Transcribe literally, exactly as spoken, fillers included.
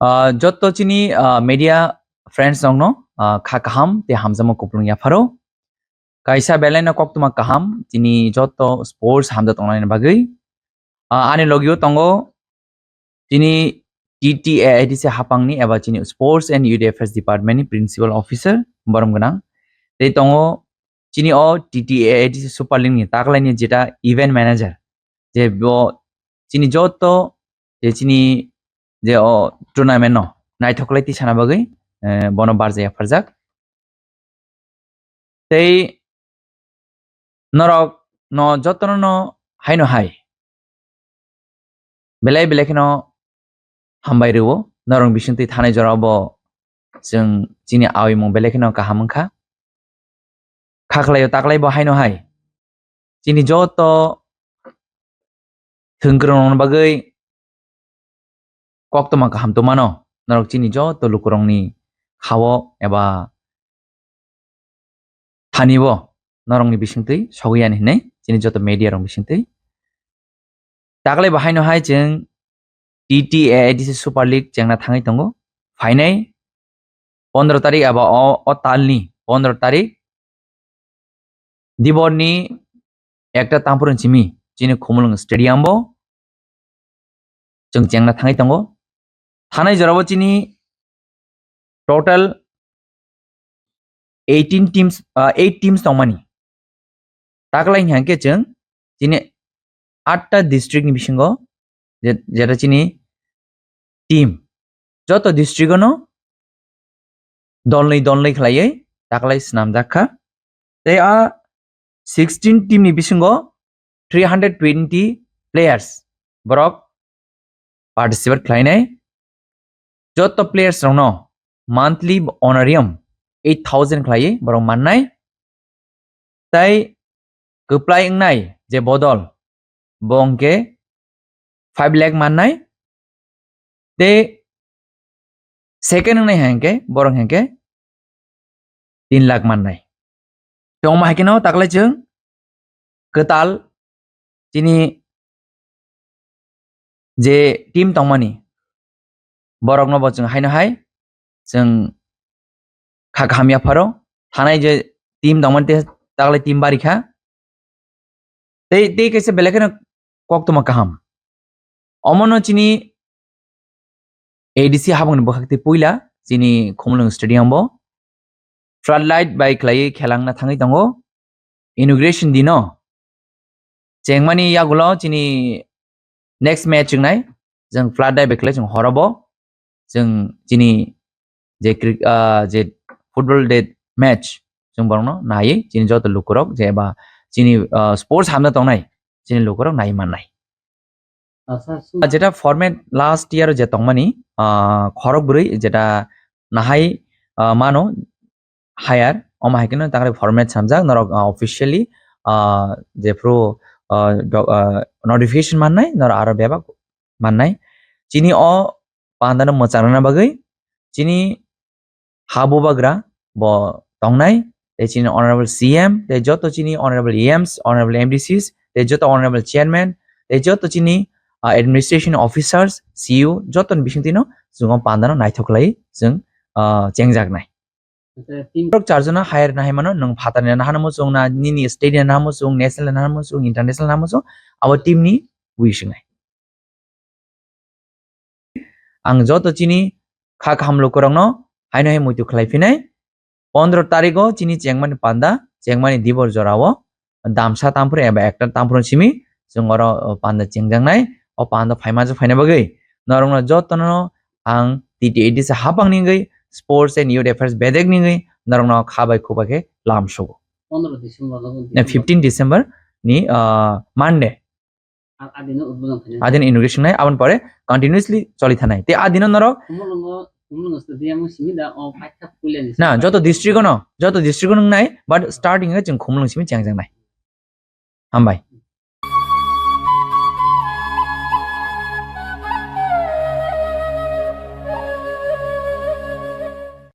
Ah, jotto chini, ah, media friends rokno, ah, kha kaham tei hamjakma kupulung yapharo. Kaisa belai no koktwma kaham chini jotto sports hamjak tongnani bagwi. Ah, ani logio tongo chini T T A A D C hapangni eba chini Sports and Youth Affairs Department ni Principal Officer borom gwnang. Tei tongo chini o T T A A D C Super League ni taklaini jeta event manager, je bo chini jotto je chini je o tournament no naithok lai tisana bagwi, eh, bono barjak yapharjak. Tei norok no jotono no haino hai belai belai kheno hambai rwo. Norok bisingtwi thanai jora bo chwng chini awimung belai kheno kaham wngkha. Kha khlaio taklai bo haino hai chini joto thwngkwrwng rokni bagwi koktwma kaham tongmano, norok chini joto lukurokni khao eba thani bo norokni bisingtwi sogwi yani hinwi chini joto media rok bisingtwi. Taklai bo haino hai chwng T T A A D C Super League chengna thangwi tongo. Phainai pondro tarik eba o, o talni pondro tarik diborni ekta tamphurni simi chini Khumulwng Stadium bo chwng chengna thangwi tongo. Thanai jorao chini total eighteen teams, ah, eight teams tongmani. Taklai hwnkhe chwng chini atta district ni bisingo je-, jeta chini team joto district ono dolnwi dolnwi khlaiwi taklai swnamjak kha. Tei a sixteen team ni bisingo three hundred twenty players borok participate khlainai. Joto players rokno monthly honorarium eight thousand khlaiwi borok mannai. Tai kwplai wngnai je bodol, bo hwnkhe five lakh mannai. Tei second wngnai hai hwnkhe borok hwnkhe tin lakh mannai. Tongma hai kheno taklai chwng kwtal chini je team tongmani borokno bo chwng haino hai chwng kha kaham yapharo thanai je team tongmani te taklai team bari kha. Tei, tei kaisa belai kheno koktwma kaham. Omono chini A D C habangni bwkhak tei puila chini Khumulwng Stadium bo floodlight bai khlaiwi khelangna thangwi tongo. Inauguration dino chengmani yagulo chini next match wngnai, chwng floodlight bai khlai chwng horobo chwng chini je cri-, ah, je football de match chwng borokno naiwi chini joto lukurok je eba chini, ah, sports hamna tongnai chini lukurok naiwi mannai. Acha, su- Jeta format last year je tongmani, ah, khorok bwrwi jeta nahai, ah, mano hire, omo hai kheno takri format samjak norok, ah, officially, ah, jephru, ah, do-, ah, notification mannai norok aro bebak mannai. Chini o pandano mwchangrwna bagwi chini ha bubagra bo tongnai, tei chini honorable C M, tei joto chini honorable E Ms, honorable M D Cs, tei joto honorable chairman, tei joto chini, ah, administration officers, C E O, jotoni bisingtwino chwng o pandano naithok khlai chwng, ah, chengjaknai. Acha, team- Borok charjona hire nahai mano, nwng phatarni nahano muchung na, nini state ni nahano muchung, national ni nahano muchung, international nahano muchung, abo team ni wish wngnai. Ang joto chini kha kaham lukurokno haino hai muitu khlai phinai. Pondro tarigo chini chengmani panda, chengmani dibor jorao damsa tamphru eba ekta tamphru simi chwng oro, o, panda chengjaknai. O panda phaima je phaina bagwi norokno jotono ang T T A D C hapang ni wngwi Sports and Youth Affairs bedek ni wngwi norokno kha bai khuba khe lam sugo. Pondro December no. Na fifteen December ni, ah, Monday. A-, adino udbodon khainai. Adino inauguration nai, aboni pore continuously choli thanai. Te adino norok Khumulwngo, Khumulwngo stadium o simi da o paitha puilani. Na, joto district o no, joto district o nung nai, but starting o chwng Khumulwng simi chengjaknai. Hambai.